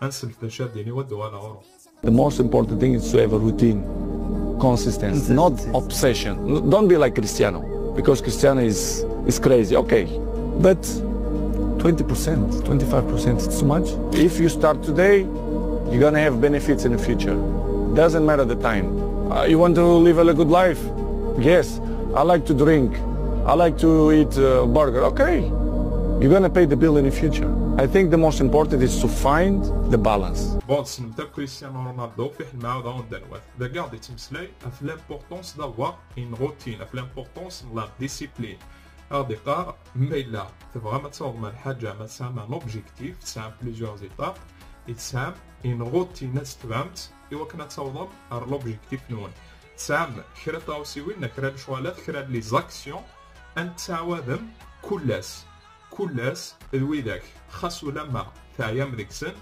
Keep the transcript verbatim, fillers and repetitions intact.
Ad nsel d acu ad d-yini waddu ɣer ɣur-m. The most important thing is to have a routine, consistency, not obsession. Don't be like Cristiano, because Cristiano is is crazy. Okay, but twenty percent, twenty-five percent, it's too much. If you start today, you're gonna have benefits in the future. Doesn't matter the time. Uh, you want to live a good life? Yes. I like to drink. I like to eat uh, burger. Okay. You're gonna pay the bill in the future. I think the most important is to find the balance. Bon, tessnem akk Cristiano Ronaldo, fiḥel ma ɛawdeɣ ad wen-d-nini. Dagi ad yettmeslay ɣef l'importance d'avoir une routine, ɣef l'importance n la discipline. Ad d-yeqqar, ma yella tebɣam ad tawḍem ar lḥaǧa, ma tesɛam un objectif, tesɛam plusieurs étapes, i tesɛam une routine ad tettbamt i wakken ad tawḍem ar l'objectif-nwen. Tesɛam kra n tɣawsiwin, neɣ kra n lecɣalat, kra n les actions ad tettɛawadem kul ass, kul ass d widak, xas ulamma teɛyam deg-sen,